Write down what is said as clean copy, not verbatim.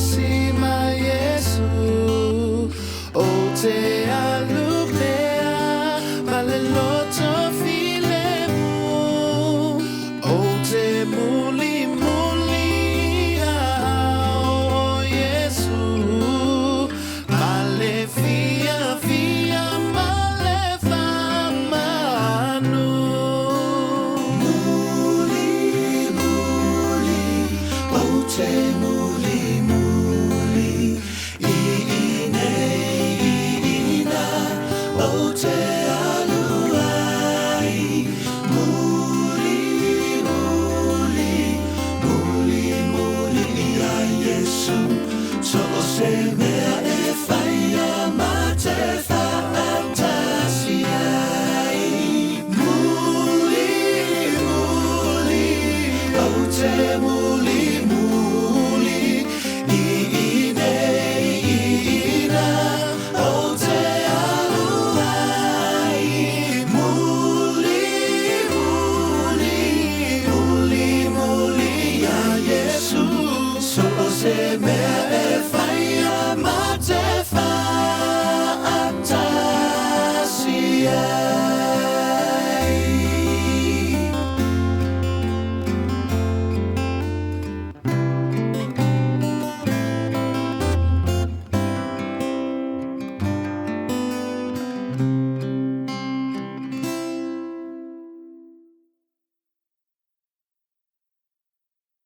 tasi ma Iesu, Ou te alu pea ma le loto filemu, Ou te mulimuli aao o Iesu, Ma le fiafia ma le faamanu. Mulimuli, ou te mulimuli, I inei i ina ou te alu ai. Mulimuli, mulimuli ia Iesu, so o se mea.